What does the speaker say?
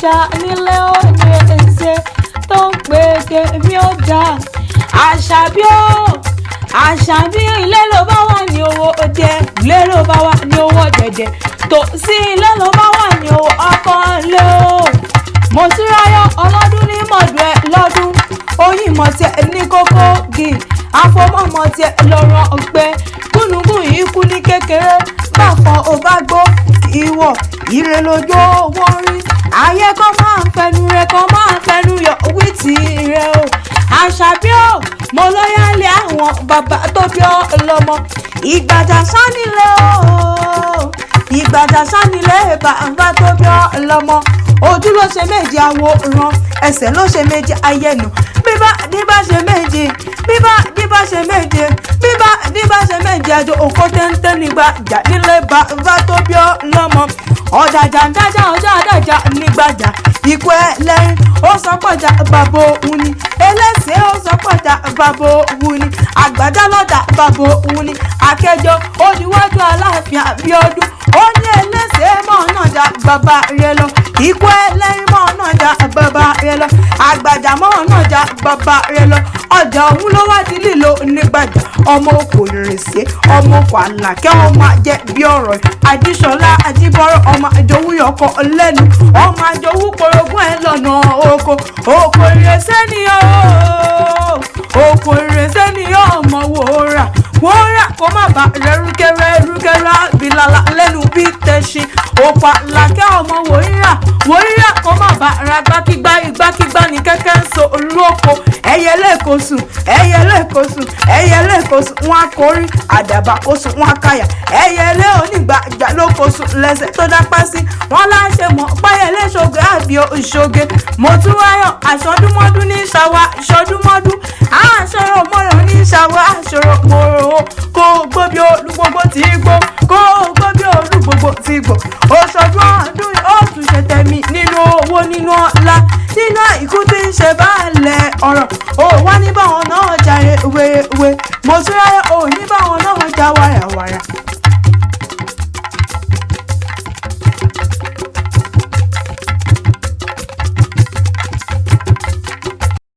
Nígbàjà nílé òní ẹsẹ̀ tó ń pè tèmi ó dà. Àṣàbí ó, Àṣàbí, ilé ló bá wà ní owó òde, ilé ló bá wà ní owó dẹ̀dẹ̀, tòsí ilé ló bá wà ní owó ọkọ ńlẹ́ o. Mọ̀túnráyọ̀ ọlọ́dún ní mọ̀dún ẹ lọ́dún, oyin mọ̀tẹ́ ní kókó gì, àfọmọ́mọ́tẹ́ lọ́rọ̀ ọ̀pẹ, gúnugún yìí kú ní kékeré, báfọ̀ ò bá gbó ìwọ̀ ire lójú owó rí. Ayé kan máa ń fẹnu rẹ, kan máa ń fẹnu yọ wí ti rẹ o. Àṣàbí o, mo lọ́yàlé àwọn bàbá tó bí ọ lọ́mọ. Ìgbàjà sánilé o, ìgbàjà sánilé bàbá tó bí ọ lọ́mọ. Ojú ló ṣe méjì àwòrán, ẹsẹ̀ ló ṣe méjì ayẹnu, bíbá bíbá ṣe méjì, bíbá bíbá ṣe méje, bíbá bíbá ṣe méjì, àjò òkò téńté nígbà jà nílé bàbá tó bí ọ lọ́mọ. Ọ̀dàjà ń dájà, ọjà àdàjà nígbàjà, ikú ẹlẹ́rìn ó sọ pọ̀jà bàbá òun ni, ẹlẹ́sẹ̀ ó sọ pọ̀jà bàbá òun ni, àgbàdá lọ́jà bàbá òun ni. Akẹjọ oníwájú Aláàfin Abíọ́dún, ó ní ẹlẹ́sẹ̀ mọ́ náà jà bàbá rẹ lọ, ikú ẹlẹ́rìn mọ́ náà jà bàbá rẹ lọ, àgbàjà mọ́ náà jà bàbá rẹ lọ. Ọjà òun ló wá di lílo nígbàjà. Ọmọ okò ìrèsé, ọmọ okò àlàkẹ́, ọmọ ajẹ́ bí ọ̀rọ̀ àjíṣọlá àjíbọ̀rọ̀, ọmọ àjòwúyọkọ lẹ́nu, ọmọ àjòwú porogún ẹ̀ lọ́nà oko. Oko ìrèsé ni ó, oko ìrèsé ni ó, ọmọ wòórà wòórà kó má bà rẹ́rúkẹ́rẹ́ rúkẹ́rẹ́ àbílàlà lẹ́nu bí tẹ̀sí. Òkò àlàkẹ́ ọmọ wòórà wòórà kó má bà ra gbákígbá, igbákígbá ní kẹ́kẹ́ ń so olóko. Ẹyẹ lẹ́ẹ̀kọ́ sùn, ẹyẹ lẹ́ẹ̀kọ́ sùn, ẹyẹ lẹ́ẹ̀kọ́ sùn, wọn á kórí àdàbà kó sùn, wọn á káyà. Ẹyẹ lé onígbàjà ló kó sùn lẹ́sẹ̀ tó dápá sí wọn láṣẹ mọ́ páyẹlé ṣoge àbí òṣoge. Mọ̀túnráyọ̀ àṣọdúnmọ́dún ní ṣàwà ṣọdúnmọ́dún, àṣọrò mọ́rọ̀ ní ṣàwà àṣọrò mọ́rọ̀. Kó gbó bí olúgbogbo tí gbó, kó gbó bí olúgbogbo tí gbó. Òṣọdún ọdún ó tún ṣe tẹ̀mí nínú owó, nínú ọlá, nínú àìkú tí ń ṣe baálẹ̀ ọ̀rọ̀. Ó wá ní báwọn náà jàre wéwé. Mọ̀túnráyọ̀.